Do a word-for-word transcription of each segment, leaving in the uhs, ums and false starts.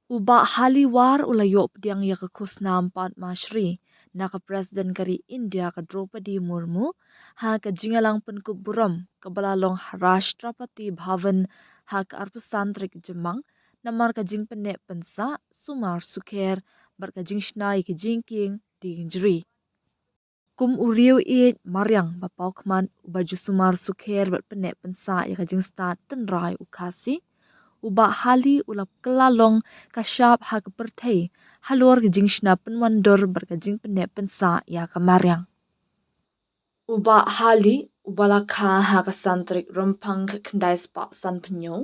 U Bah Hali War u la ïoh pdiang ïa ka khusnam Padma Shri na ka President ka ri India ka Droupadi Murmu ha ka jingïalang pynkup burom kaba la long ha Rashtrapati Bhavan ha ka arphew san tarik Jymmang, namar ka jingpynneh pynsah, sumar sukher bad ka jingshna ïa ki jingkieng dieng jri. Kum u riew ïeit mariang ba paw khmat, uba ju sumar sukher bad pynneh pynsah ïa ka jingstad tynrai u Khasi, u Bah Hali u la kylla long ka shap ha ka pyrthei halor ka jingshna pynwandur bad ka jingpynneh pynsah ïa ka mariang. U Bah Hali, uba la kha ha ka san tarik Rymphang ka khyndai spah san phew hynñiew,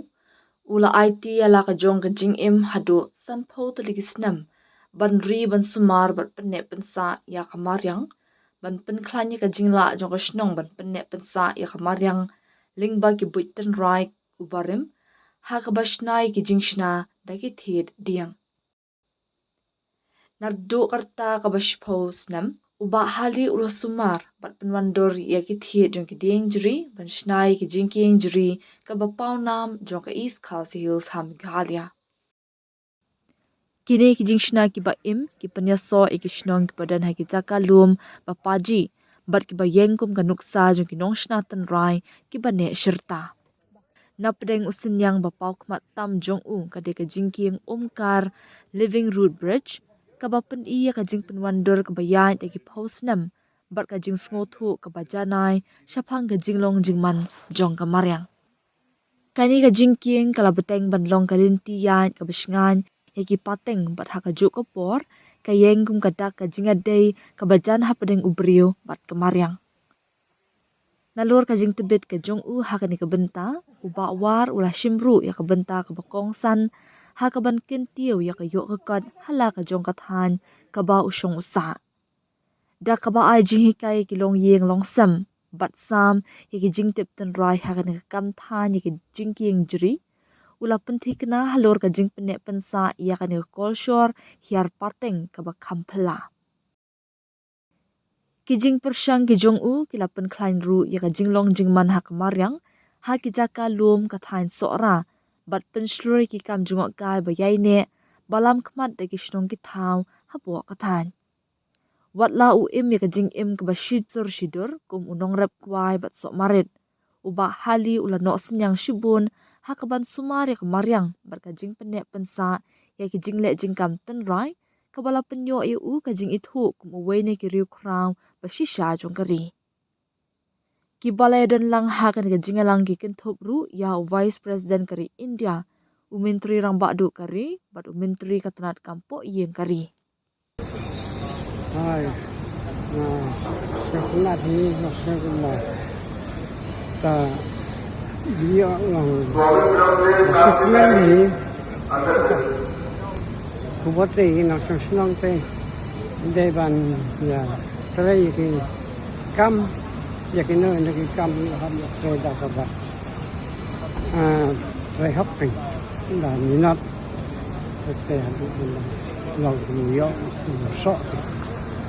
u la aiti ïa la ka jong ka jingim haduh sanphew tylli ki snem ban ri ban sumar bad pynneh pynsah ïa ka mariang, ban pynkhlaiñ ïa ka jinglah jong ka shnong ban pynneh pynsah ïa ka mariang lyngba ki buit tynrai u barim, ha kaba shna ïa ki jingshna da ki thied dieng. Naduh ka rta kaba shiphew snem, u Bah Hali u la sumar bad pynwandur ïa ki thied jong ki dieng jri ban shna ïa ki jingkieng jri kaba paw nam jong ka East Khasi Hills ha Meghalaya. Kine ki jingshna kiba im ki pynïasoh ïa ki shnong kiba don ha ki jaka lum ba paji bad kiba ïeng kum ka nuksa jong ki nongshna tynrai kiba neh shirta. Na pdeng u synñiang ba paw khmat tam jong u ka dei ka jingkieng Omkar Living Root Bridge, kaba pyni ïa ka jingpynwandur kaba ïaid da ki phew snem bad ka jingsngewthuh kaba janai shaphang ka jinglong jingman jong ka mariang. Kane ka jingkieng ka la bteng ban long ka lynti ïaid kaba shngaiñ ïa ki pateng bad ha kajuh ka por ka ïeng kum ka dak ka jingïadei kaba jan hapdeng u briew bad ka mariang. Nalor ka jingtbit ka jong u ha kane ka bynta, u Bah War u la shim ruh ïa ka bynta kaba kongsan ha kaban kyntiew ïa ka ïoh ka kot ha la ka jong ka thaiñ kaba u shong u sah. Da kaba ai jinghikai ïa ki longïing longsem bad sam ïa ki jingtip tynrai ha kane ka kam thaiñ ïa ki jingkieng jri, u la pynthikna halor ka jingpynneh pynsah ïa kane ka kolshor hiar pateng kaba kham phylla. Ki jingpyrshang ki jong u ki la pynkhlaiñ ruh ïa ka jinglong jingman ha ka mariang ha ki jaka lum ka thaiñ Sohra bad pynshlur ïa ki kam jngohkai ba ïaineh ba lam khmat da ki shnong ki thaw hapoh ka thaiñ. Wat la u im ïa ka jingim kaba shijur shidur kum u nongrep kwai bad soh marit, u Bah Hali u la noh synñiang shibun ha kaban sumar ïa ka mariang bad ka jingpynneh pynsah ïa ki jingleh jingkam tynrai, kaba la pynïoh ïa u ka jingithuh kum uwei na ki riewkhraw ba shisha jong ka ri. Kiba la ïadon lang ha kane ka jingïalang ki kynthup ruh ïa u Vice President ka ri India, u Myntri Rangbah Duh ka ri bad u Myntri ka tnat kam pohïing ka ri. Hai, na, sngewtynnat hi, na sngewtynnat. Ta, ïoh lang, na sngewtynnat hi. Ku bate, na sngewtynnat te. Dei ban, ïa, trei ki kam, ïa ki no, ïa ki kam, ïa hap ïa trei da ka ba. Ah, trei hok pin, da minot. Te hadu, long ku ïoh, ku soh.